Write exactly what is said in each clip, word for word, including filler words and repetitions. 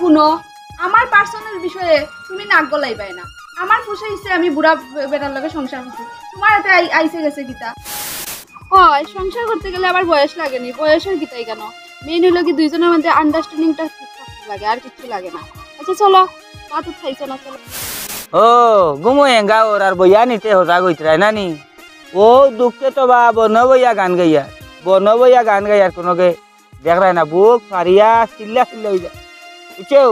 হুনো, আমার পার্সোনাল বিষয়ে তুমি নাক গলাইবায় না। আমার ফুষাইছে আমি বুড়া বে-, বেটার লগে সংসার করছি, তুমার এতে আই-, আইছে গেছে কিতা? অয়, সংসার করতে গেলে আবার বয়স লাগে নি, বয়সের কিতা ইখানো? মেইন অইলো কি দুইজনের মধ্যে আন্ডারস্ট্যান্ডিংটা ঠিক থাকতে লাগে, আর কিচ্ছু লাগে না। আচ্ছা চলো, মাত উঠাইছো না, চলো। ও, ঘুমো এঙ্গা ওর আর বইয়া নিতে হজা গইতরায় না নি? ও দুঃখে তো বা বন বইয়া গান গাইয়া, বন বইয়া গান গাইয়ার কোনোকে দেখরায় না, বুক ফারিয়া চিল্লা চিল্লা অইযায়, বুঝছো?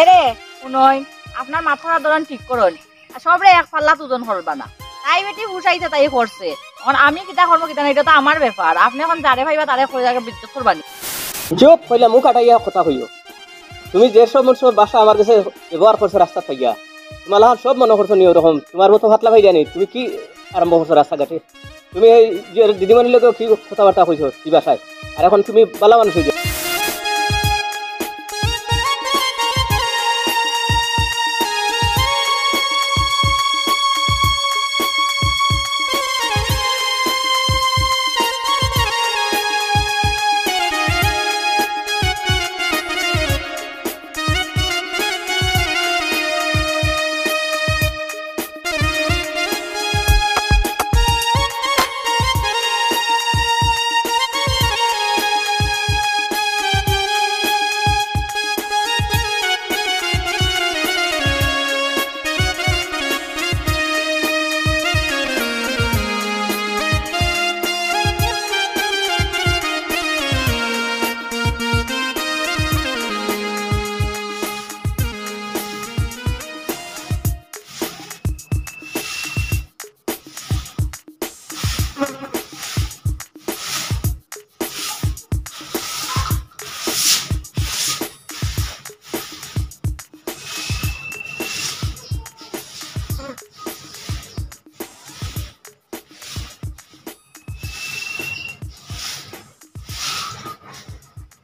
এরে, হুনইন, আপনার মাথার ধরন ঠিক করইন। আর সবরে এক পাল্লাত ওজন করবা না। তাই বেটি ফুষাইছে, তাই করছে। এখন আমি কিতা করমু, কিতা না, ইটা তো আমার ব্যাপার। আপনে এখন যারে পাইবা, তারে কই জাগা বিদ্যুৎ করবা নি। চুপ, কইলা মুখ আটাইয়া কথা কইও। তুমি যে সব মন সব ভাষা আমার গেছে ব্যবহার করছো রাস্তাত পাইয়া, তুমার লাখান সব মনো করছো নি ওরকম, তুমার মতো ফাতলা পাইয়া নি, তুমি কি আরম্ভ করছো রাস্তাঘাটে? তুমি এই যে দিদিমণির লগে কি কথাবার্তা কইছো, কি ভাষায়? আর এখন তুমি ভালা মানুষ অইছো।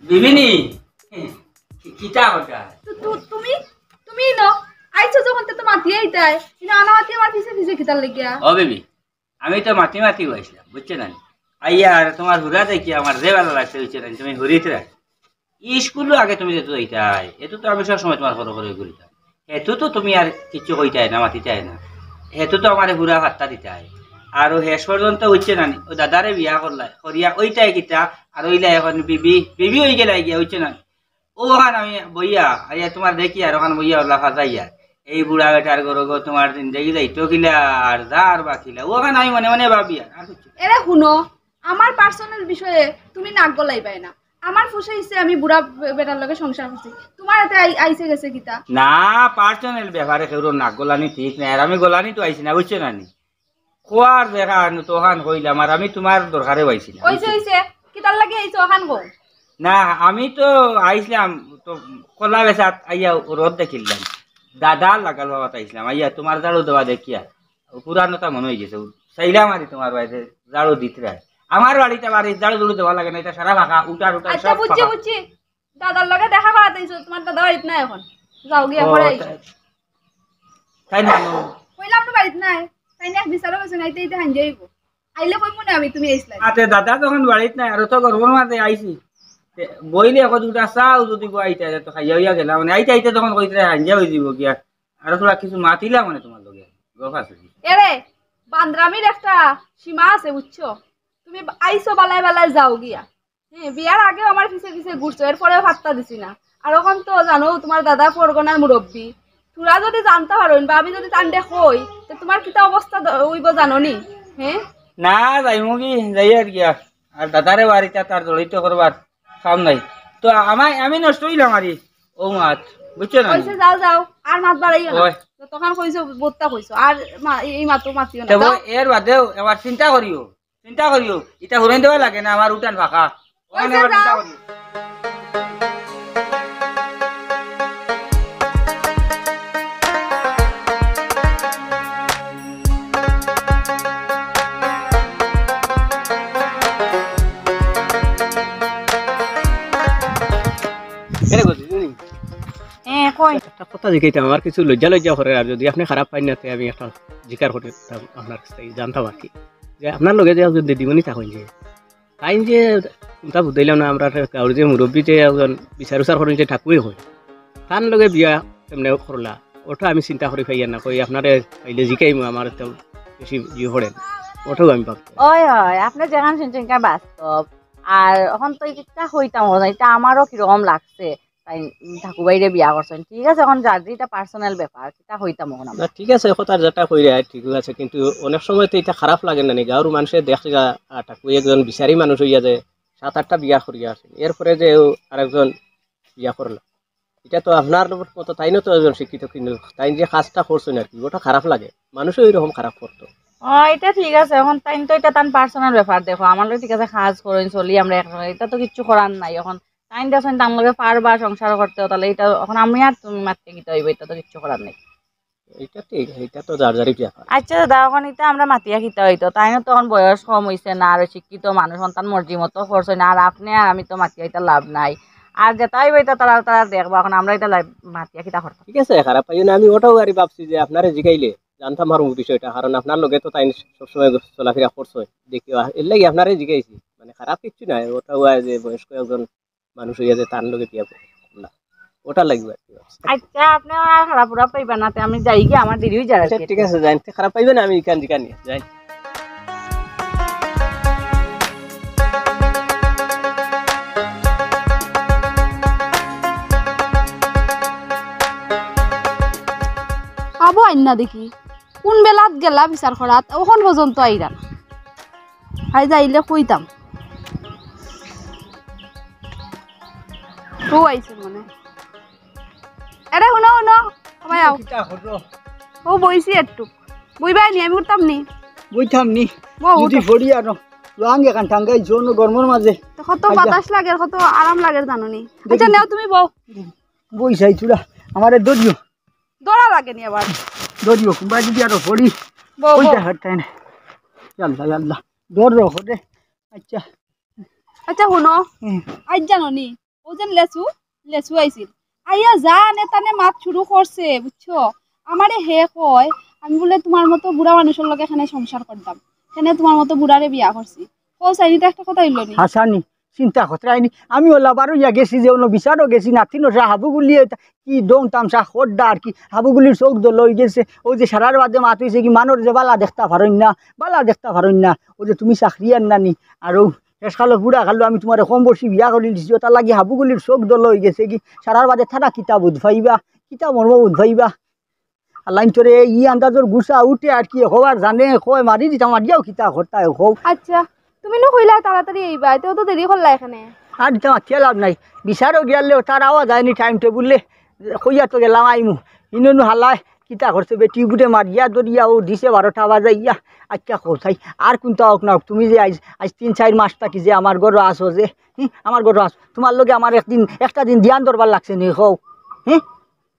বিবিনি, কি-, কিতা কথা? তু-, তু-, তুমি, তুমি ন, আইছো যখন তে তো মাতি আইতায়, কিন্তু আনা মাতি আমার পিছে পিছে কিতার লাগিয়া? ও বিবি, আমি তো মাতি মাতি আইছলাম, বুঝছো না? আইয়া আর তুমার হুরা দেখি আমার যে ভালা লাগছে, বুঝছো না? তুমি হুরিত রাখ। ই স্কুলো আগে তুমি যেত যাইতায়, এত তো আমি সব সময় তুমার খরো খরো ঘুরিতাম। এত তো তুমি আর কিচ্ছু কইতায় না, মাতিতায় না। এত তো আমারে হুরা পাত্তা দিতায়। আর ও শেষ পর্যন্ত বুঝছো না, ও দাদারে বিয়া করলায়, করিয়া ওইটাই কিতা, আর ওইলা এখন বিবি, বিবি অই গেলায় গিয়া, বুঝছো না? ও ওখান আমি বইয়া, আইয়া তুমার দেখি আর ওখান বইয়া ওলা ফাজাইয়া। এই বুড়া বেটার ঘরো গো তুমার জিন্দেগি যাইতো কিলা, আর যা আর বাকিলা। ওখান আমি মনে মনে ভাবি আর, আর কিচ্ছু না। এরে হুনো, আমার পার্সোনাল বিষয়ে তুমি নাক গলাইবায় না। আমার ফুষাইছে আমি বুড়া বে-, বেটার লগে সংসার করছি, তুমার এতে আই-, আইছে গেছে কিতা? না, পার্সোনাল ব্যাপারে কেউর নাক গলানি ঠিক নায়, আর আমি গলানি তো আইছি না, বুঝছো না নি? খোয়ার দেখা আনো তো ওখান কইলাম, আর আমি তুমার দরকারে পাইছি না। ওইছে, ওইছে, কিতার লাগি আইছো ওখান কও? না, আমি তো আইছলাম, তো কলা বেচাত আইয়া রোদ দেখিলাম, দাদা লাগাল বাবাত আইছলাম, আইয়া তুমার ঝাড়ু দেওয়া দেখিয়া পুরানোটা মনে অই গেছে, চাইলাম আর তুমার বাড়িতে ঝাড়ু দিতরায়। আমার বাড়িতে বাড়ি ঝাড়ু ঝুড়ু দেওয়া লাগে না, ইটা সারা ফাঁকা, উঠার উঠার আচ্ছা, সব বুঝছি, ফাঁকা। বুঝছি। দাদার লগে দেখা করাত আইছো, তুমার দাদা বাড়িত নাই এখন। যাও গিয়া ও, পরে আইছো। তাই, তাই না? কইলাম তো বাড়িত নাই। তাইন এক বিচারো গেছইন, আইতে আইতে হাইঞ্জা অইবো। আইলে কইমু না আমি তুমি আইছলায়। আতে দাদা যখন বাড়িত নাই, আর তো গরমর মাঝে আইছি। তে বইলে এখন দুটা চাও যদি গো আইতে আইতে তো খাইয়া অইয়া গেলাম। মানে আইতে আইতে তখন কইতে হাইঞ্জা অই যিবো গিয়া। আর থুড়া কিছু মাতিলাম মানে তুমার লগে। গপ আছে কি? এরে, বান্দরামির একটা সীমা আছে, বুঝছো? তুমি আইছো বালায় বালায় যাও গিয়া। হ্যাঁ, বিয়ার আগেও আমার পিছে পিছে ঘুরছো, এরপরেও পাত্তা দিছি না। আর অখন তো জানো, তুমার দাদা পরগনার মুরব্বি। থুড়া যদি জানতা পারইন বা আমি যদি তানরে কই, তে তুমার কিতা অবস্থা দ-, অইবো জানো নি? হ্যাঁ? না, যাইমু কি, যাই আর কি আর। আর দাদারে বাড়িত তার জড়িত করবার কাম নাই। তো আমায়, আমি নষ্ট অইলাম আরি, ও মাত, বুঝছো না? কইছে যাও, যাও, আর মাত বাড়াইও না। ওই। যতখান কইছো, বউততা কইছো। আর মা-, এই মাতো মাতিও না, তে যাও। এর বাদেও এবার চিন্তা করিও। চিন্তা করিও, ইটা হুরাইন দেওয়া লাগে না, আমার উঠান ফাঁকা। ওখানে কইছে আবার চিন্তা যাও। করিও। এরে গো, দিদিমণি। হ্যাঁ, কই? একটা কথা জিকাইতাম, আমার কিছু লজ্জা লজ্জা করে, আর যদি আপনে খারাপ পাইন না, তে আমি একটা জিকার করতাম আপনার কাছ থাকি, জানতাম আর কি। যে আপনার লগে যে একজন দিদিমণি থাকইন যে, তাইন যে, কুনতা বুঝাইলাম না, আমরার গাঁওর যে মুরব্বি যে একজন বিচার উচার করইন যে ঠাকুয়ে কয়। তান লগে বিয়া কেমনে করলা, ওটা আমি চিন্তা করি পাইয়ার না। কই আপনারে পাইলে জিকাইমু, আমার তো বেশি ইয়ে পড়ে না। ওটাও আমি ভাবতে। ওই হয়, আপনি যেখান শুনছেন, কেন বাস্তব। আর এখন তো এটা কইতাম, এখন এটা আমারও কিরকম লাগছে। তাই ঠাকুর ভাইরে বিয়া করছেন, ঠিক আছে, এখন যার যে এটা পার্সোনাল ব্যাপার, এটা কইতাম এখন আমরা। না, ঠিক আছে, কথা যেটা কইরা ঠিক আছে, কিন্তু অনেক সময় তো এটা খারাপ লাগে না নি? গাঁওর মানুষে দেখে গা, আ, ঠাকুর একজন বিচারী মানুষ হইয়া যে সাত আটটা বিয়া করিয়া আছেন, এরপরে যে ও আরেকজন বিয়া করলো, এটা তো আপনার মতো তাইনও তো একজন শিক্ষিত, কিন্তু তাই যে কাজটা করছেন আর কি, ওটা খারাপ লাগে, মানুষও এরকম খারাপ করতো। ও, এটা ঠিক আছে, এখন তাইন তো এটা তান পার্সোনাল ব্যাপার। দেখো, আমার লগে ঠিক আছে, কাজ করইন, চলি আমরা একসাথে, এটা তো কিচ্ছু করার নাই। এখন তাইন দেখছেন তার লগে পারবা সংসার করতে, তাহলে এটা এখন আমি আর তুমি মাতিয়া কিতা হইব, এটা তো কিচ্ছু করার নাই। এটা ঠিক, এটা তো যার যারই ব্যাপার। আচ্ছা দাদা, এখন এটা আমরা মাতিয়া কিতা হইতো, তাইনও তো এখন বয়স কম হইছে না, আর শিক্ষিত মানুষ, সন্তান মর্জি মতো করছে না, আর আপনি আর আমি তো মাতিয়া এটা লাভ নাই। আর যেটা হইব এটা তারা তারা দেখবা, এখন আমরা এটা লাভ মাতিয়া কিতা করতাম। ঠিক আছে, খারাপ পাইও না, আমি ওটাও আর ভাবছি যে আপনারে জিগাইলে জানতাম পারমু বিষয়টা, কারণ আপনার লগে তো তাই সবসময় চলাফেরা করছে, দেখি, আহ, এর লাগি আপনারে জিগাইছি, মানে খারাপ কিচ্ছু নাই, ওটাও আর যে বয়স্ক একজন মানুষ হইয়া যে তার লগে বিয়া করলা, ওটা লাগবে আর কি ভাবছি। আচ্ছা, আপনি আর খারাপ পুরা পাইবা না, তে আমি যাই গিয়া, আমার দেরি হয়ে যাবে আর আচ্ছা, কি। ঠিক আছে, যাইন, তে খারাপ পাইবে না, আমি এখান থেকে নিয়ে যাই। পাবো আইন না দেখি, কোন বেলাত গেলা বিচার করাত, অখন পর্যন্ত আইরা না। আইজ আইলে কইতাম। ও আইছে মনে। এরে হুনো, হুনো, সবাই আও। কিতা করো? ও বইছি একটু। বইবায় নি, আমি উঠতাম নি। বইতাম নি। বউ, যদি উঠো। ফড়ি আনো, লুঙ্গি এখান টাঙ্গাই জোন গরমর মাঝে। তো কত আচ্ছা। বাতাস লাগে, কত আরাম লাগে জানো নি। দেখি। আচ্ছা, নেও তুমি বউ। বই চাই তোরা, আমারে দরিও। দরা লাগে নি আবার। দরিও, কুম্বা যদি আরো ফড়ি। বউ, ওই বউ। যা হাঁটতে না। ইয়াল্লা, ইয়াল্লা। ডর রো, রে। আচ্ছা। আচ্ছা, হুনো। হুম। আইজ জানো নি, ও যেন লেসু, লেসু আইছিল। আইয়া যা নে তানে মাত শুরু করছে, বুঝছো? আমারে হে কয়, আমি বলে তোমার মতো বুড়া মানুষের লগে এখানে সংসার করতাম। এখানে তোমার মতো বুড়ারে বিয়া করছি। কও চাইনি তো একটা কথা হইল নি। হাসানি, চিন্তা করতে আইনি। আমি ওলা বারো ইয়া গেছি যে অন্য বিচারও গেছি, নাতি নসা হাবুগুলি এটা কি ডং তামসা খোদ্দা আর কি। হাবুগুলির চোখ দল হয়ে গেছে। ও যে সারার বাদে মাত হইছে কি, মানুষ যে বালা দেখতা পারইন না, বালা দেখতা পারইন না। ও যে তুমি চাকরি আর নানি, আর ও শেষকালো বুড়া কালো আমি তোমারে কম বয়সী বিয়া করি দিছি, ওটার লাগি হাবুগুলির চোখ দল হয়ে গেছে কি, সারার বাদে তারা কিতা বুঝ পাইবা, কিতা মর্ম বুঝ পাইবা। আর লাইন তোরে ই আন্দাজর গুছা উঠে আর কি, হবার জানে, কয় মারি দিতাম, মারিয়াও কিতা করতায়, কও। আচ্ছা, তুমি নু কইলা তাড়াতাড়ি আইবা, এতেও তো দেরি করলা এখানে। আর দিতাম, আর কিয়া লাভ নাই, বিচারও গিয়ালে তার আওয়া যায়নি টাইম টেবুলে, কইয়া তো গেলাম আইমু। ইননু হালায় কিতা করছে, বেটি গুটে মারিয়া দরিয়া ও দিছে বারোটা বাজাইয়া। আচ্ছা, কও চাই, আর কোনটা হোক না হোক, তুমি যে আইজ, আইজ তিন চাইর মাস থাকি যে আমার ঘরো আসো যে, হুম, আমার ঘরো আসো, তোমার লগে আমার একদিন, একটা দিন ধ্যান দরবার লাগছে নি, কও, হুম?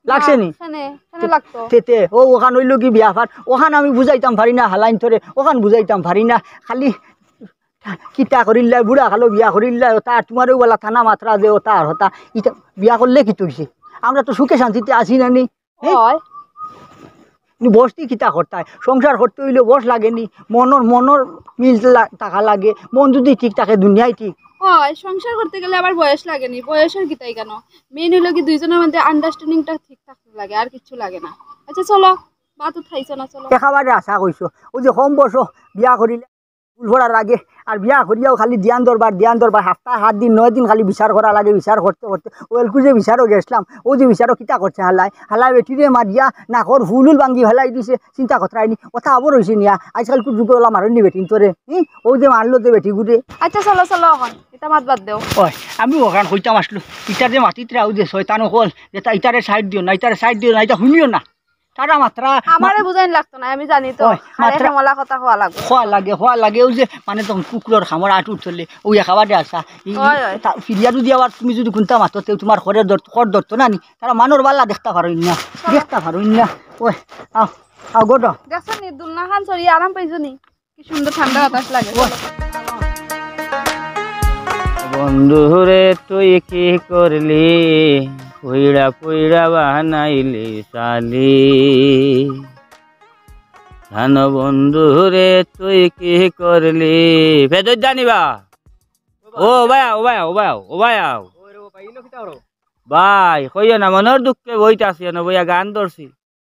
লাগছে নি? না, কেনে, কেনে লাগতো? তে, তে, ও, ওখান হইল কি বিয়া ফার? ওখান আমি বুঝাইতাম পারি না, হালাইন তোরে, ওখান বুঝাইতাম পারি না। খালি কিতা করিল্লাই, বুড়া কালো বিয়া করিল্লাই, ওটা আর তোমারও বলা থানা মাত্রা যে ওটা আর হতা। ইটা বিয়া করলে কি তুইছে? আমরা তো সুখে শান্তিতে আছি না নি? হ্যাঁ? হয়। নি বসতি কিতা করতায়? সংসার করতে হইলে বস লাগে নি? মনর, মনর মিল লা-, থাকা লাগে। মন যদি ঠিক থাকে, দুনিয়াই ঠিক। হয়, সংসার করতে গেলে আবার বয়স লাগে নি? বয়সের কিতাই কেন? মেইন হইল কি দুইজনের মধ্যে আন্ডারস্ট্যান্ডিংটা ঠিক থাকতে লাগে, আর কিচ্ছু লাগে না। আচ্ছা চলো, ভাত তো খাইছো না, চলো। একেবারে আশা কইছো। ওই যে কম বয়সো বিয়া করিলে, ফুল ফড়ার আগে, আর বিয়া করিয়াও খালি ধ্যান দরবার, ধ্যান দরবার, হাপ্তা সাত দিন, নয় দিন খালি বিচার করা লাগে, বিচার করতে করতে। ও এলকু যে বিচারও গেছলাম, ও যে বিচারও কিতা করছে হালায়, হালায় বেটিরে মারিয়া নাকর ফুলুল ভাঙ্গি ফেলাই দিছে, চিন্তা করতে আইনি। ওটা আবার হইছে নিয়া, আজকালকুর যুগে ওলা মারইন নি বেটিন তোরে, হুম? ও যে মারলো যে বেটি গুটে। আচ্ছা চলো, চলো এখন, এটা মাত বাদ দেও। ওই, আমি ওখান কইতাম আসলো, ইটা যে মাতিত রাও যে শয়তান অকল, যে তা ইটারে সাইড দিও না, ইটারে সাইড দিও না, ইটা শুনিও না। তারা মাত্রা আমারে বুঝাইন লাগতো না, আমি জানি তো। ওই, আরে মাত্রা হেমলা কথা কওয়া লাগবো। খোয়া লাগে, খোয়া লাগে, ওই যে মানে তখন কুকুরর খামর আটু চলে, ওই একেবারে আসা। ই, ওই, ওই। তা ফিরিয়া যদি আবার তুমি যদি কুন্তা মাতো, তে তোমার খরে ধর-, খর ধরতো না নি, তারা মানর বালা দেখতা পারইন না, চলো। দেখতা পারইন না। ওই, আও, আও গোটা। দেখছো নি, দুলনা খান সরিয়ে আরাম পাইছো নি? কি সুন্দর ঠান্ডা বাতাস লাগে। ওই। বন্ধুরে তুই কি করলি, পুইড়া পুইড়া বানাইলি শালি। জানো বন্ধুরে তুই কি করলি। ফেদত জানিবা। ও ভাই, ও ভাই, ও ভাই, ও ভাই, আও। ওই রে, ও ভাই, ইনো কিতা করো? ভাই, কইও না, মনর দুঃখে বইতাছি, অনো বইয়া গান ধরছি।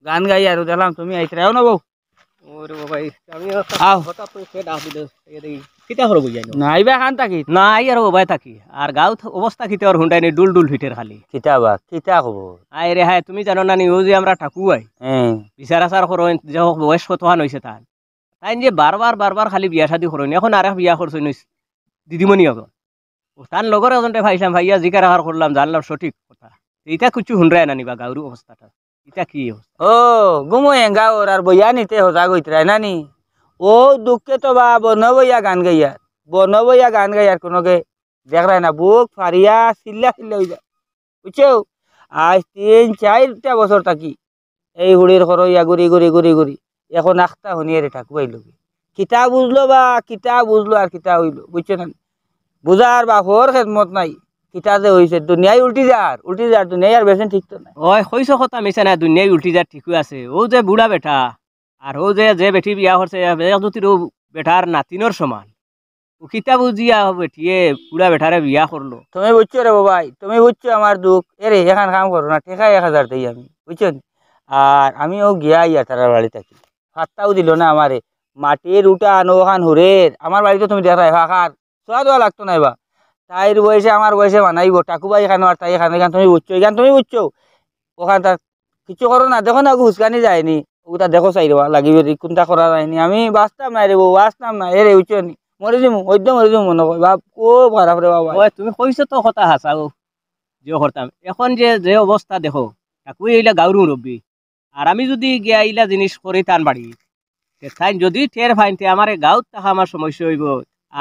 গান গাইয়ার, দেখলাম তুমি আইতরায়, অনো বও। ওরে বাবা, এই আমি আও। হঠাৎ করে কে ডাক দিল, এই দেখি, কিতা করো বুঝাই না। না, আইবা খান থাকি। না, আই আর ও ভাই থাকি। আর গাঁওত অবস্থা কিতা আর হুনরায় নি, ডুল ডুল ফিটের খালি। কিতা বা, কিতা খবর? আয় রে হায়, তুমি জানো না নি, ও যে আমরা ঠাকু আই। হ্যাঁ। বিচার আচার করইন, যে হোক বয়স কতখান হইছে তার। তাইন যে বারবার, বারবার খালি বিয়া শাদি করইন। এখন আরেক বিয়া করছইন, দিদিমণি অকল। ও তান লগর একজনরে পাইছলাম, পাইয়া জিকার আকার করলাম, জানলাম সঠিক কথা। ইতা কিচ্ছু হুনরায় না নি বা গাঁওর অবস্থাটা। ইতা কি অবস্থা? ও, ঘুমো এঙ্গা ওর আর বইয়া নিতে হজা গইতরায় না নি। ও দুঃখে তো বা বনো বইয়া গান গাইয়ার। বনো বইয়া গান গাইয়ার কোনোগে দেখরায় না, বুক ফারিয়া চিল্লা চিল্লা হই যায়। বুঝছো? আজ তিন চাইরটা বছর থাকি এই হুড়ির খরইয়া ঘুরি ঘুরি ঘুরি ঘুরি এখন আখতা হুনিয়ে রে ঠাকু আইলো গি। কিতা বুঝলো বা, কিতা বুঝলো আর কিতা হইলো, বুঝছো না? বুঝার বাপর খেদমত নাই। কিতা যে হইছে, দুনিয়ায় উল্টি যার, উল্টি যার, দুনিয়ায় আর বেশি ঠিক তো নাই। ওই কইছো কথা মিছা না, দুনিয়ায় উল্টি যার ঠিকও আছে। ও যে বুড়া বেটা, আর ও যে, যে বেটি বিয়া করছে, এক জুতির ও বেটার নাতিনর সমান। ও কিতা বুঝিয়া বেটিয়ে বুড়া বেটারে বিয়া করলো। তুমি বুঝছো রে বাবাই, তুমি বুঝছো আমার দুঃখ। এরে, এখান কাম করো না, টেকা এক হাজার দেই আমি, বুঝছো নি? আর আমিও গিয়া ইয়া তারার বাড়ি থাকি। পাত্তাও দিল না আমারে। মাটির উঠান, ওখান হুরের, আমার বাড়িত তুমি দেখরায়, ফাঁকার, সোয়া দেওয়া লাগতো নায় বা। তাইর বয়সে, আমার বয়সে বানাইবো, ঠাকু ভাই খানো আর তাই খানো, এখান তুমি বুঝছো, এখান তুমি বুঝছো। ওখান তার কিচ্ছু করো না, দেখো না, ওগু হুসকানি যায়নি, ওগুতা দেখো চাই রে বা, লাগি বেরি, কোনটা করা যায়নি। আমি বাঁচতাম না রে বউ, বাঁচতাম না, এরে, বুঝছো নি? মরি দিমু, ওই তো মরি দিমু মনে কয়, বাপ, খুব খারাপ রে বাবা। ওই তুমি কইছো তো কথা হাছা গো, যে করতাম। এখন যে, যে অবস্থা দেখো, ঠাকুই এইলা গাঁওর মুরব্বি, আর আমি যদি গিয়া ইলা জিনিস করি তান বাড়ি, তে তাইন যদি টের পাইন, তে আমারে গাঁওত থাকা আমার সমস্যা হইব।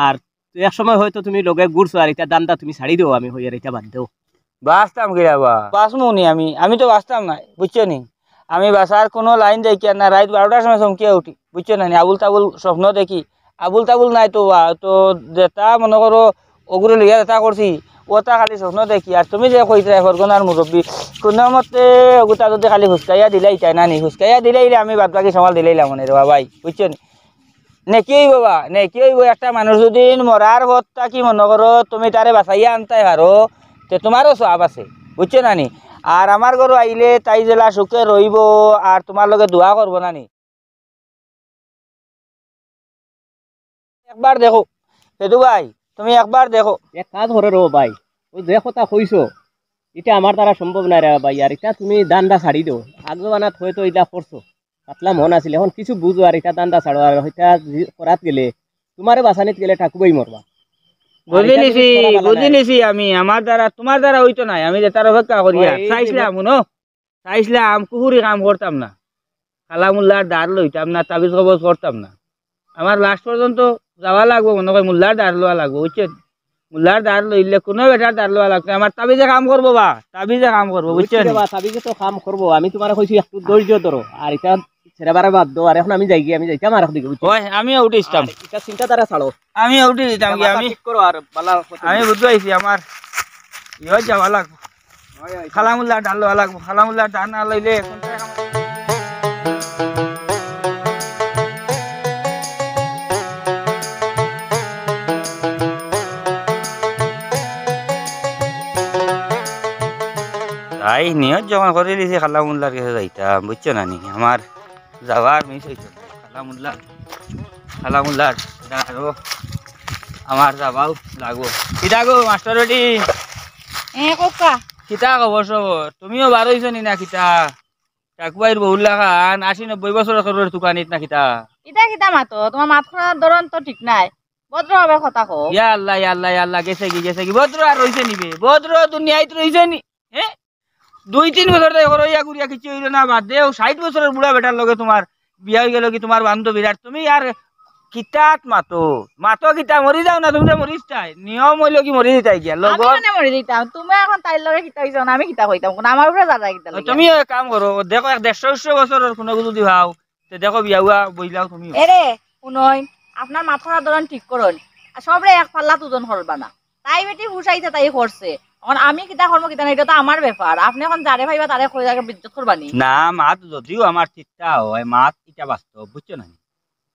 আর তো এক সময় হয়তো তুমি লগে ঘুরছো, আর ইটা ধান্দা তুমি ছাড়ি দেও, আমি হইয়ার ইটা বাদ দেও। বাঁচতাম কিরা বা? বাঁচমু নি আমি, আমি তো বাঁচতাম না, বুঝছো নি? আমি বাঁচার কোনো লাইন দেখি আর না, রাইত বারোটার সময় চমকিয়া উঠি, বুঝছো না নি? আবুল তাবুল স্বপ্ন দেখি, আবুল তাবুল নাই তো বা, তো যেটা মনে করো ওগুরে লইয়া যেটা করছি, ওটা খালি স্বপ্ন দেখি। আর তুমি যে কইতে ফরগনার মুরব্বী, কোনো মতে ওগুতা যদি খালি হুসকাইয়া দিলাইতায় না নি, হুসকাইয়া দিলাইলে আমি বাদ বাকি সামাল দিলাইলাম মনে রে বাবাই, বুঝছো নি? নেকি হইব বা, নেকি হইব। একটা মানুষ যদি মরার পথ থাকি মনে করো তুমি তারে বাঁচাইয়া আনতায় পারো, তে তোমারও সওয়াব আছে, বুঝছো না নি? আর আমার ঘরো আইলে তাই যেলা সুখে রইব, আর তোমার লগে দোয়া করবো না নি? একবার দেখো, সেদু ভাই, তুমি একবার দেখো। এক কাজ করো রে ভাই, ওই যে কথা কইছো, ইটা আমার দ্বারা সম্ভব নায় রে ভাই, আর ইটা তুমি ধান্দা ছাড়ি দেও। আগ জমানাত হয়তো ইটা করছো, পাতলা মন আছিল, এখন কিছু বুঝো আর ইটা ধান্দা ছাড়ো, আর ইটা জি-, করাত গেলে, তোমারে বাঁচানিত গেলে ঠাকুবাই মরবা। আর বুঝি ইটা নিছি, জিনিস করা বালা বুঝি নায়। নিছি আমি, আমার দ্বারা, তোমার দ্বারা হইতো নায়, আমি যেটার অপেক্ষা করি ওই আর। এই যে চাইছিলাম, হুনো, চাইছিলাম, কুহুরি কাম করতাম না, কালা মুল্লার ধার লইতাম না, তাবিজ কবজ করতাম না। আমার লাস্ট পর্যন্ত যাওয়া লাগবো, মনে হয় মুল্লার ধার লওয়া লাগবো, বুঝছেন? মুল্লার ধার লইলে কোনো বেটার ধার লওয়া লাগতো না। আমার তাবিজে কাম করবো বা, তাবিজে কাম করবো, বুঝছেন? বুঝছি রে বা, তাবিজে তো কাম করবো। আমি তোমারে কইছি একটু ধৈর্য ধরো, আর ইটা ছেড়ে বারে বাদ দাও। আর এখন আমি যাই গিয়া, আমি যাইতাম আর একদিকে, বুঝছো? ওই, আমিও উঠে দিতাম। আর ইটা চিন্তাধারা ছাড়ো। আমিও উঠে দিতাম গিয়া, মাথা আমি, ঠিক করো আর বালা কথা আমি বলো। বুঝতে পারছি, আমার ইয়ে যাওয়া লাগবো। হয়, হয়। কালা মুল্লার ধার লওয়া লাগবো, কালা মুল্লার ধার না লইলে এখন তো এখন তাই নিয়ত যখন করি দিছি কালা মুল্লার গেছে যাইতাম, বুঝছো না নি? আমার যাওয়ার মিস হইতো না। কালা মুল্লার, কালা মুল্লার ধারও আমার যাওয়াও লাগবো। কিতা গো মাস্টার বেটি? এ, কোকা। কিতা খবর সবর? তুমিও বার হইছো নি না কিতা? ঠাকুবাইর বউর লাখান আশি নব্বই বছর করবে তুকানিত না কিতা? ইতা কিতা মাতো? তোমার মাত করার ধরন তো ঠিক নাই। ভদ্রভাবে কথা কও। ইয়া আল্লাহ, ইয়া আল্লাহ, ইয়া আল্লাহ, গেছে কি, গেছে কি? ভদ্র আর রইছে নি বে? ভদ্র দুনিয়াত রইছে নি? হ্যাঁ? দুই তিন বছর তাই করো, ইয়া করিয়া কিছু হইল না, বাদ দেও। ষাট বছরের বুড়া বেটার লগে তোমার বিয়া হয়ে গেল কি তোমার বান্ধবীর? আর তুমি আর কিতাত মাতো? মাতো কিতা, মরি যাও না, তুমি তো মরিস চাই। নিয়ম হইল কি মরি দিতাই গিয়া, আমি লগর কেনে মরি দিতাম? তুমি এখন তাইর লগে কিতা হইছো না, আমি কিতা কইতাম? কোন আমার উপরে দাদা কিতা ও, লাগে? তুমিও এক কাম করো, দেখো, এক দেড়শো উশশো বছরের কোনো যদি ভাও, তে দেখো বিয়া হুয়া বইলাও তুমি। এরে, হুনইন, আপনার মাত করার ধরন ঠিক করইন। আর সবরে এক পাল্লাত ওজন করবা না। তাই বেটি ফুসাইছে, তাই করছে। এখন আমি কিতা করবো, কিতা না, এটা তো আমার ব্যাপার। আপনি এখন যারে পাইবা, তারে কই যাকে বিদ্যুৎ করবা নি? না, মাত যদিও আমার ঠিকটা হয়, মাত এটা বাস্তব, বুঝছো না?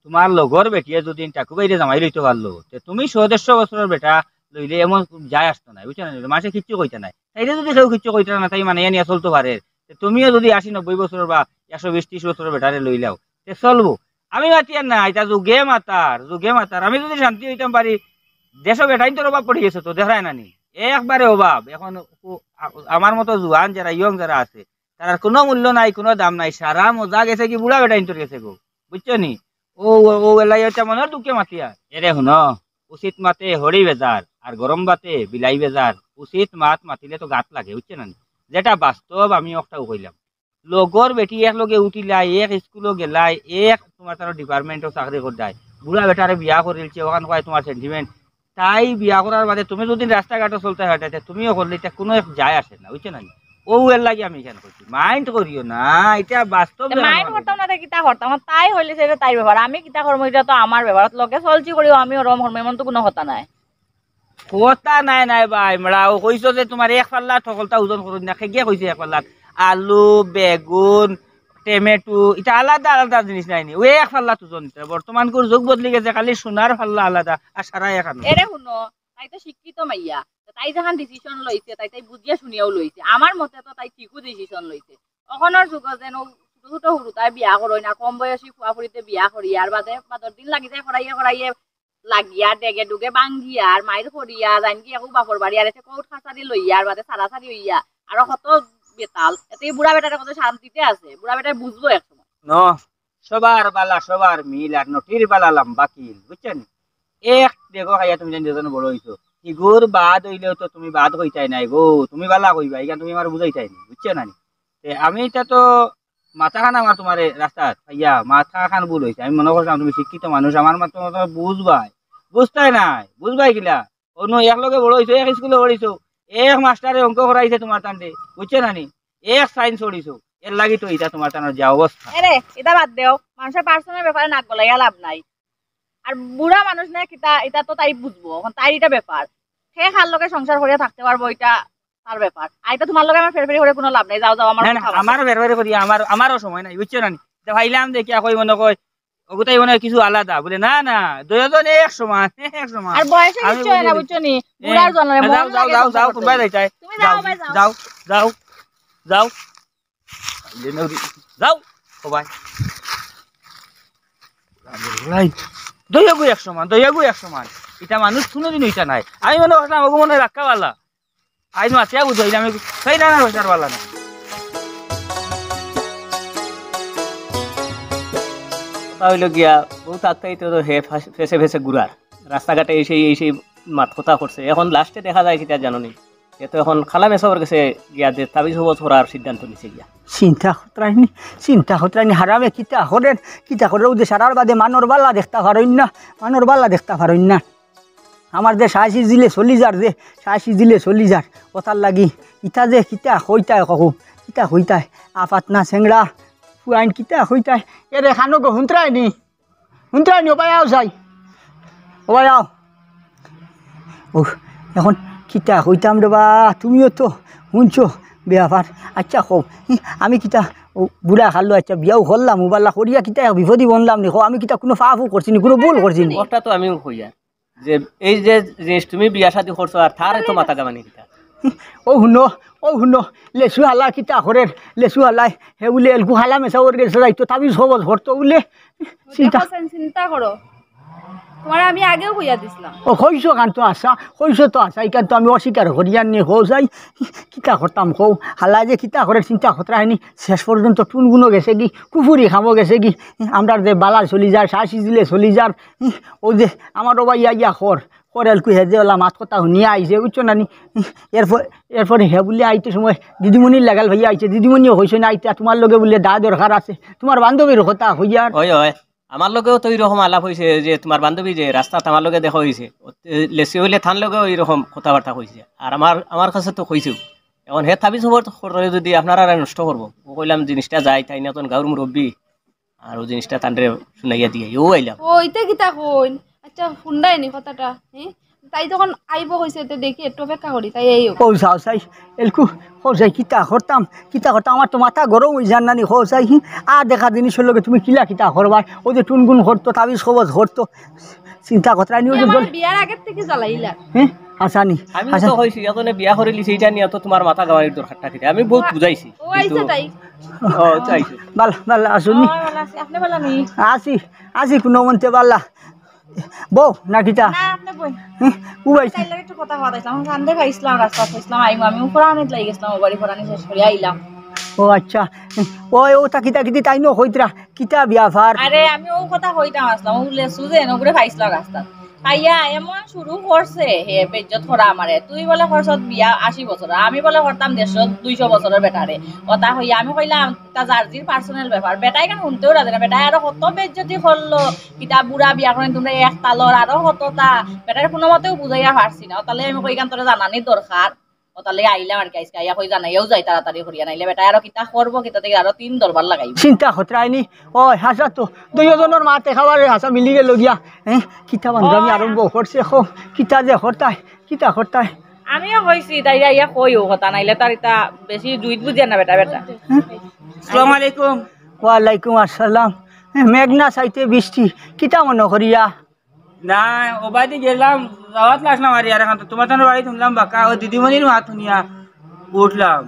তোমার লগর বেটিয়ে যদি ঠাকুবাইরে জামাই লইতে পারলো, তে তুমি শো দেড়শো বছরের বেটা লইলে এমন যায় আসতো না, বুঝছো না? মাসে কিচ্ছু কইতে নাই। তাইরে যুদি কেউ কিচ্ছু কইতা না, তাই মানাইয়া নিয়া চলতো পারে। তে তুমিও যুদি আশি নব্বই বছর বা একশো বিশ ত্রিশ বছর বেটারে লইলাও, তে চলবো। আমি মাতিয়ার না, ইটা যুগে মাতার, যুগে মাতার। আমি যুদি শান্তি অইতাম পারি, দেশো বেটাইন্তর অভাব পড়ি গেছে তো, দেখরায় না নি? একবারে অভাব। এখন ও-, আ-, আমার মতো জুয়ান যারা, young যারা আছে, তারার কুনু মূল্য নাই, কুনু দাম নাই। সারা মজা গেছেগি বুড়া বেটাইন্তর গেছেগো, বুঝছো নি? ও, ও, ও এলাই হইতে মনর দুঃখে মাতিয়া। এরে হুনো, উচিত মাতে হড়ি বেজার, আর গরম ভাতে বিলাই বেজার। উচিত মাত মাতিলে তো গাত লাগে, বুঝছো না নি? যেটা বাস্তব, আমি অকটাউ কইলাম। লগর বেটি এক লগে উঠিলায়, এক স্কুলো গেলায়, এক তুমার তার department-ও চাকরি করতায়। বুড়া বেটারে বিয়া করিলছে, অখান কয় তুমার sentiment। তাই বিয়া করার বাদে তুমি যুদি রাস্তাঘাটো চলতায় ফাটাইতায়, তুমিও করলে ইটা কুনু এক যায় আসে না, বুঝছো না নি? ও এর লাগি আমি ইখান কইছি, mind করিও না, ইটা বাস্তব তে জানা mind লাগে। করতাম না, তে কিতা করতাম? আর তাই হইলে সেটা তাইর ব্যাপার, আমি কিতা করমু, ইটা তো আমার ব্যাপার। লগে চলছি করিও, আমিও রম করমু, এমন তো কুনু কথা নাই। কথা নাই, নাই ভাই, মরা, ও কইছো যে তুমার এক পাল্লা ঠকলতা ওজন করো না, কে গিয়া কইছে এক পাল্লা? আলু, বেগুন, টমেটো, ইটা আলাদা আলাদা জিনিস নায় নি? ওই এক পাল্লা ওজন দিতে। বর্তমান কুর যুগ বদলি গেছে, খালি সোনার পাল্লা আলাদা, আর সারা এক আনো। এরে হুনো, তাই তো শিক্ষিত মাইয়া, তাই যেখান decision লইছে, তাই তাই বুঝিয়া শুনিয়াউ লইছে। আমার মতে তো তাই ঠিকউ decision লইছে। অখনর যুগো যেন ও ছোট ছোট হুরুতায় বিয়া করইন না, কম বয়সী ফুয়া ফুড়িতে বিয়া করিয়া, আর বাদে বাদর দিন লাগি যায় করাইয়া করাইয়া লাগিয়া, ডেগে ডুগে ভাঙ্গিয়া, আর মাইর করিয়া, জানকি একু বাপর বাড়ি, আর এতে court কাছারি লইয়া, আর বাদে সারাসারি অইয়া, আরো কত বেতাল। এতে বুড়া বেটারে কত শান্তিতে আছে, বুড়া বেটায় বুঝবো এক সময়। ন, সবার বালা সবার মিল, আর নটির বালা লম্বা কিল, বুঝছো নি? এক ডেগো খাইয়া তুমি যেন দুইজন বড় অইছো, ইগুর বাদ অইলেও তো তুমি বাদ কইতায় নায় গো, তুমি বালা কইবায়, ইখান তুমি আমারে বুঝাইতায় নি, বুঝছো না নি? তে আমি ইটা তো মাথাখান আমার তুমারে রাস্তাত পাইয়া মাথাখান ভুল অইছে। আমি মনো করছিলাম তুমি শিক্ষিত মানুষ, আমার মতো মতো বুঝবায়, বুঝতায় নায়, বুঝবায় কিলা? অনো এক লগে বড় অইছো, এক স্কুলো পড়ছো, এক মাস্টারে অঙ্ক করাইছে তুমার তানরে, বুঝছো না নি? এক science পড়ছো, এর লাগি তো ইটা তুমার তানর যে অবস্থা। এরে, ইটা বাদ দেও, মানুষর personal ব্যাপারে নাক গলাইয়া লাভ নাই। আর বুড়া মানুষ না কিতা, ইটা তো তাই বুঝবো, অখন তাইর ইটা ব্যাপার। হে কার লগে সংসার করিয়া থাকতে পারবো, ইটা তার ব্যাপার। আর ইটা তুমার লগে আমার ফেরফেরি করে কুনু লাভ নাই, যাও, যাও, আমার না, না, কথা বাদ দেও। আমার ফেরফেরি করি, আমার, আমারও সময় নাই, বুঝছো না নি? তে পাইলাম দেখিয়া কই মনো কয়, ওগুতাই মনে হয় কিছু আলাদা। বলে, "না, না, দুইজন এক সমান, এক সমান।" আর বয়সে আমি কিচ্ছু হয় না, বুঝি বুঝছো নি? এ, বুড়ার জন্য, যাও, মন যাও, লাগে যাও, যাও, সংসার করতে। কোনবায় যাইতায়? তুমি যাও, যাও, ভাই, যাও। যাও, যাও, যাও। যাও, ও ভাই। ভাই, দইয়াগু এক সমান, দইয়াগু এক সমান। ইটা মানুষ কুনুদিন অইতা নায়। আমি মনে করছিলাম, ওগু মনে হয় রাখা বালা। আইজ মাতিয়া বুঝাইলাম, আমি সেই না, না, পয়সার বালা না। কথা অইলো গিয়া, বউ থাকতেই তো হে ফাঁস-, ফেসে ফেসে ঘুরার। রাস্তাঘাটে এই সেই, এই সেই মাত কথা করছে। এখন লাস্টে দেখা যায় কিতা জানো নি? এ তো এখন খালা মেসাবর গেছে গিয়া যে তাবিজ কবজ করার সিদ্ধান্ত নিছে গিয়া। চিন্তা খতরাইনি, চিন্তা খতরাইনি, হারামে কিতা করের, কিতা করের, ও যে সারার বাদে মানর বালা দেখতা পারইন না, মানর বালা দেখতা পারইন না। আমার যে সাহসি দিলে চলি যার, যে সাহসি দিলে চলি যার, ওটার লাগি ইটা যে কিতা কইতায় কখু, কিতা কইতায়, আফাত না সেংড়া, ফুয়াইন কিতা কইতায়, এরে খানো গো হুনতরায়নি, হুনতরায়নি, ও ভাই আও চাই, ও ভাই আও। ও, এখন কিতা কইতাম রে বা, তুমিও তো হুনছো ব্যাপার। আচ্ছা কও, ই, আমি কিতা, ও, বুড়া খালো, আচ্ছা বিয়াও করলাম, ও বালা করিয়া কিতা এক বিপদি বনলাম নি, কও, আমি কিতা কুনু পাপও করছি নি, কুনু ভুল করছি নি? ওটা তো আমিও কইয়ার। যে এই যে জিনিস তুমি বিয়া শাদী করছো আর তার এত মাথা ঘামানি কিতা? ও হুনো, ও হুনো, লেসু হালা কিতা করের, লেসু হালায়, হে বুলে এলকু খালা মেসাবর গেছে যাইতো, তাবিজ কবজ করতো বুলে। চিন্তা। দেখো, চিন্তা করো, তুমারে আমি আগেও কইয়া দিছিলাম। ও, কইছো কান তো আশা, কইছো তো আশা, ইখান তো আমি অস্বীকার করিয়ার নি, কও চাই, কিতা করতাম কও, হালায় যে কিতা করের চিন্তা খতরাইনি, শেষ পর্যন্ত টুনগুনও গেছেগি, কুফুরি খামো গেছেগি, আমরার যে বালা চলি যার, সাহসি দিলে চলি যার, ও যে আমার ও ভাই আইয়া খর, খর এলকু হে যে ওলা মাত কথা হুনিয়া আইছে, বুঝছো না নি? এরপর, এরপরে হে বুলে আইতে সময় দিদিমণির লাগাল ভাইয়া আইছে, দিদিমণিও কইছে না আইতে, তুমার লগে বুলে দা দরকার আছে, তুমার বান্ধবীর কথা কইয়ার। ওই, ওই, আমার লগেও তো এইরকম আলাপ অইছে যে তুমার বান্ধবী যে রাস্তাত আমার লগে দেখা অইছে, ও, এ, লেসি অইলে তান লগেও এইরকম কথাবার্তা কইছে। আর আমার, আমার কাছে তো কইছেও। এখন হে তাবিজ কবজ করে যদি আপনারারে নষ্ট করবো, ও কইলাম জিনিসটা যাই, তাইন অখন গাঁওর মুরব্বি, আর ও জিনিসটা তানরে শুনাইয়া দিয়া ও আইলাম। ও, ইতা কিতা কইন? আচ্ছা, হুনরায়নি কথাটা, হে? তাই যখন আইবো কইছে, তে দেখি একটু অপেক্ষা করি, তাই আইও। কও চাও চাই, এলকু, কও চাই, কিতা করতাম, কিতা করতাম, আমার তো মাথা গরম অই যার নানি, কও চাই, হি, আর দেখা জিনিসর লগে তুমি কিলা কিতা করবায়, ও যে টুনগুন করতো, তাবিজ কবজ করতো, চিন্তা খতরাইনি, ও যে আমার জল- বিয়ার আগের থাকি জ্বালাইলা। হে? হাছানি, আমি তো হাছানি। কইছি, এজনে বিয়া করিলিছে, ইটা নিয়া তো তুমার মাথা ঘামানির দরকারটা কিতা? আমি বউত বুঝাইছি, ও আইছে কিন্তু তাই? ও, তো আইছে। বালা, বালা আছইন নি? ও, বালা আছি। আপনে বালা নি? আছি, আছি কুনুমন্তে বালা। বউ, না কিতা? না, আপনে বইন। হুম, ও আইছে। তাইর লগে একটু কথা কওয়াত আইছলাম। কান্দে পাইছলাম, রাস্তাত পাইছলাম, আইমু। আমি ফরানিত লাগি গেছলাম, ও বাড়ি ফরানি শেষ করি আইলাম। ও আচ্ছা। ওই, ও তা কিতা কিতি তাইন কইতরা? কিতা ব্যাপার? আরে, আমি অউ কথা কইতাম আছলাম, অউ লেচু যে এনগুরে পাইছলাম রাস্তাত। পাইয়া এমন শুরু করছে হে বেইজ্জত করা আমারে। তুই বলে করছত বিয়া আশি বছর, আমি বলে করতাম দেড়শো দুইশো বছরর বেটারে। কথা কইয়া আমি কইলাম, তা যার জির personal ব্যাপার। বেটায় কেনে হুনতেও রাজি না, বেটায় আরো কত বেইজ্জতি করলো। কিতা বুড়া বিয়া করেন তুমরা এক তালর, আরো কততা। বেটারে কুনুমতেও বুঝাইয়া পারছি না, অতালে আমি কই ইখান তোরে জানানির দরকার। অতালে আইলাম আর কি, আইজকে আইয়া কই জানাইয়াউ যাই তাড়াতাড়ি করিয়া, নাইলে বেটায় আরো কিতা করবো, কিতা থাকি আরো তিন দরবার লাগাইবো। চিন্তা করতায় নি, ওই হাছা তো দুইও জনর মাতে খাবারে হাছা মিলি গেল গিয়া। হ্যাঁ, কিতা বান্দামি আরম্ভ করছে, খো, কিতা যে করতায়, কিতা করতায়। আমিও কইছি, তাইরে আইয়া কই অউ কথা, নাইলে তার ইতা বেশি জুইত বুঝিয়া না বেটা, বেটা। আসসালামু আলাইকুম। ওয়ালাইকুম আসসালাম। হ্যাঁ, মেঘ না চাইতে বৃষ্টি, কিতা মনো করিয়া? না, অবায়দি গেলাম, যাওয়াত লাগলাম আর ইয়ার এখান তো, তুমার তানর বাড়িত হুনলাম বাক্কা, অউ দিদিমণির মাত হুনিয়া উঠলাম।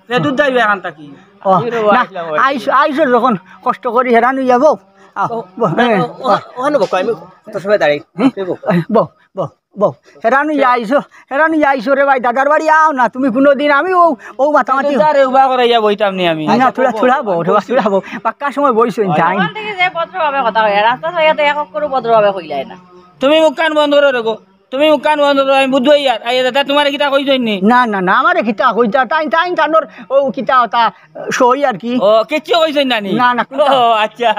ফেদুর দাইবা এখান থাকি। ও, না, আইস, আইস যখন কষ্ট করি হেরান অইয়া বউ। আও, ও, বউ, ও, হ্যাঁ, ও, ও, ওখানে বউ, আমি কত সময় দাঁড়াই? হ্যাঁ? আপনি বউ। বউ, বউ, বউ। হেরান অইয়া আইছো, হেরান অইয়া আইছো রে ভাই, দাদার বাড়ি আও না, তুমি কুনুদিন, আমি অউ, অউ মাতামাতি। আরে, উবা করাইয়া বইতাম নি আমি। না, থুড়া, থুড়া বউ, থুড়া, থুড়া বউ। বাক্কা সময় বইছো ইন টাইম। অখান থাকি যে ভদ্রভাবে কথা কইয়া, রাস্তা ছাড়িয়া তো এক অক্ষরও ভদ্রভাবে কইলায় না। তুমি মুখখান বন্ধ করো রে গো। তুমি মুখখান বন্ধ করো, আমি বুঝবো ইয়ার। আইয়া দাদা, তুমারে কিতা কইছইন নি? না, না, না, আমারে কিতা কইতা? তাইন, তাইন তানর অউ কিতা অতা সই আর কি। ও, কিচ্ছু কইছইন না নি? না, না, কিতা? ও, আচ্ছা।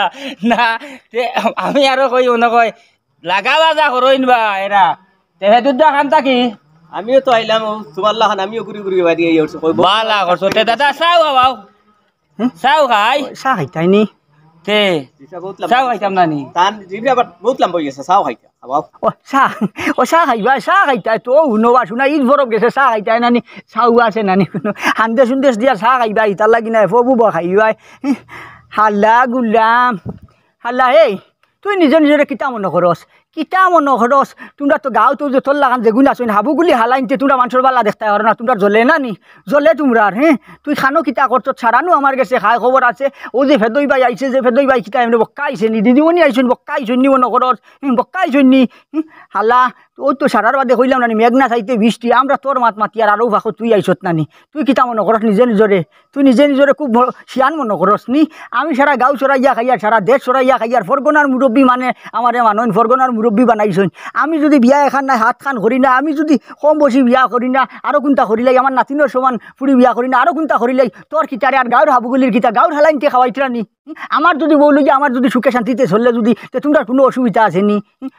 না, তে আমি আরো কই, মনো কয়, লাগা বাজা করইন বা এরা। তে ফেদুর দা খান থাকি? আমিও তো আইলাম, অউ তুমার লাখান, আমিও ঘুরি ঘুরি বাড়ি আইয়া উঠছি। কই, বালা করছো। তে দাদা, চাও খাওয়াও। হুম? চাও খাই? চা খাইতায় নি? তে, চা খাইতাম না নি? তান জিভে আবার বউত লাম্বা অই গেছে, চাও খাইতা, খাওয়াও। ও, চা, ও, চা খাইবায়, চা খাইতায় তো, হুনো বা, হুনা, ইদ বরফ গেছে, চা খাইতায় না নি? চাও আছে না নি? কুনু হান্দেশ উন্দেশ দিয়া চা খাইবায়, ইতার লাগি না, ফবু বা খাইবায়। হালা গুলাম, হালা, এই, তুই নিজে নিজরে কিতা মনো করস? কিতা মনো করস? তুমরা তো গাঁওত অউ যে তোর লাখান যেগুন আছইন, হাবুগুলি হালাইন্তে তুমরা মানষর বালা দেখতায় পারো না, তুমরার জ্বলে না নি? জ্বলে তুমরার, হ্যাঁ? তুই খানো কিতা করছত? সারানু আমার গেছে খায় খবর আছে। অউ যে ফেদই ভাই আইছে, যে ফেদই ভাই কিতা এমনে বক্কা আইছে নি? দিদিমণি আইছইন, বক্কা আইছইন নি মনো করস? হুম, বক্কা আইছইন নি? হুম, হালা, অউ তো সারার বাদে কইলাম না নি, মেঘ না চাইতে বৃষ্টি, আমরা তোর মাত মাতিয়ার আরো ফাঁকো তুই আইছত না নি? তুই কিতা মনো করস নিজে নিজরে? তুই নিজে নিজরে খুব বড় শিয়ান মনো করস নি? আমি সারা গাঁও চড়াইয়া খাইয়ার, সারা দেশ চড়াইয়া খাইয়ার, ফরগনার মুরব্বি মানে আমারে মানইন, ফরগনার মুরব্বি বানাইছইন। আমি যুদি বিয়া এখান নায় হাত খান করি না, আমি যুদি কম বয়সী বিয়া করি না, আরো কুনটা করিলাই, আমার নাতিনর সমান ফুড়ি বিয়া করি না, আরো কুনটা করিলাই, তোর কিতারে আর গাঁওর হাবুগুলির কিতা, গাঁওর হালাইন্তে খাওয়াইতরা নি? আমার যুদি বউ লইয়া, আমার যুদি সুখে শান্তিতে চললে যুদি, তে তুমরার কুনু অসুবিধা আছে নি?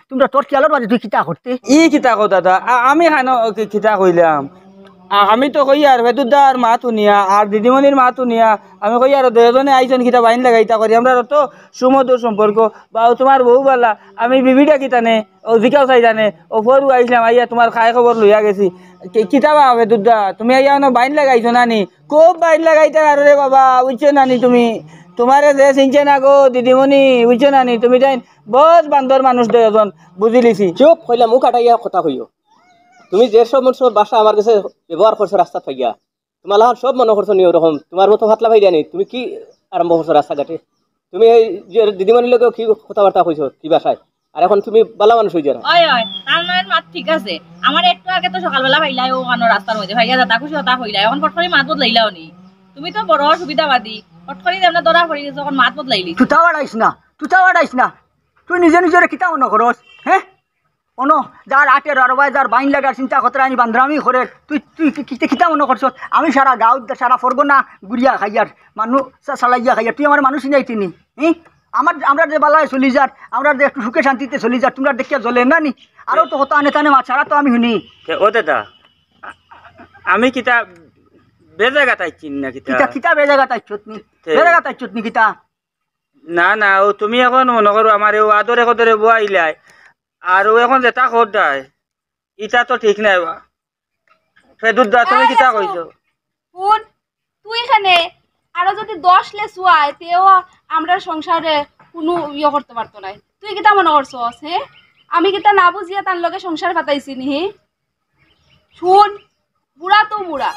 তুমরা তোর খিয়ালর বাদে তুই কিতা করতে? ই কিতা কও দাদা? আ-, আমি খানো কি-, কিতা কইলাম? আ-, আমি তো কইয়ার ফেদুর দার মাত হুনিয়া, আর দিদিমণির মাত হুনিয়া, আমি কইয়ার দুইওজনে আইছইন কিতা বাইন লাগাইতা করি, আমরার অত সুমধুর সম্পর্ক, বা তুমার বউ বালা, আমি বিবিটা কিতা নে, অউ জিকাও চাইতা নে, অউ ফরু আইছলাম, আইয়া তুমার খায় খবর লইয়া গেছি। কি-, কিতা বা ফেদুর দা, তুমি আইয়া অনো বাইন লাগাইছো না নি? খুব বাইন লাগাইতা পারো রে বাবা, বুঝছো না নি তুমি? তুমারে যে চিনছে না গো দিদিমণি, বুঝছো না নি? তুমি তাইন বউত বান্দর মানুষ দুইওজন, বুঝিলিছি। চুপ, কইলাম মুখ আটাইয়া কথা কইও। তুমি যে সমস্ত ভাষা আমার গেছে ব্যবহার করছো রাস্তাত পাইয়া, তুমার লাখান সব মনো করছো নি ওরকম? তুমার মতো ফাতলা পাইরা নি? তুমি কি আরম্ভ করছো রাস্তাঘাটে? তুমি এই যে দিদিমণির লগে কি কথাবার্তা কইছো, কি ভাষায়? আর এখন তুমি বালা মানুষ অই যারা। ওই, ওই, তার নয়ন মাত ঠিক আছে। আমার একটু আগে তো সকালবেলা পাইলাই, অউ কানো রাস্তার মধ্যে পাইয়া যাতা খুশি কথা কইলাই, এখন ফট করি মাত বদলাইলাও নি। তুমি তো বড় সুবিধাবাদী, ফট করি যেমনে ধরা পড়ি গেছো, এখন মাত বদলাইলি। তুতা বাড়াইস না, তুতা বাড়াইস না। তুই নিজে নিজরে কিতা মনো করস, হ্যাঁ? অনো যার আটের আর ভাই যার বাইন লাগার চিন্তা করতে আনি বান্দরামি করে, তুই, তুই কি-, কি-, কিতা মনো করছস? আমি সারা গাঁও, সারা ফরগনা ঘুরিয়া খাইয়ার, মানুষ চা-, চালাইয়া খাইয়ার, তুই আমার মানুষ নাই চিনি, হুম? আমার, আমরা যে বালায় চলি যার, আমরা যে একটু সুখে শান্তিতে চলি যার, তুমরা দেখিয়া জ্বলে না নি? আরো তো হতা আনে তানে মাত ছাড়া তো আমি হুনি। তে ও দাদা, আ-, আমি কিতা বেজাগা তাইছি না কিতা? কিতা, কিতা বেজাগা তাইছত নি? তে- বেজাগা তাইছত নি কিতা? না, না, ও তুমি এখন মনো করো আমারে ও আদরে কদরে বওয়াইলায়, আর ও এখন যেতা করতায়, ইতা তো ঠিক নায় বা। ফেদুর দা, তুমি এই কিতা আছো। কইছো? হুন, তুই এখানে আরো যুদি দশ লেচু আয়, তেও আমরার সংসারে কুনু ইয়ে করতে পারতো নায়। তুই কিতা মনো করছস, হে? আমি কিতা না বুঝিয়া তার লগে সংসার পাতাইছি নি, হে? শুন, বুড়া তো বুড়া,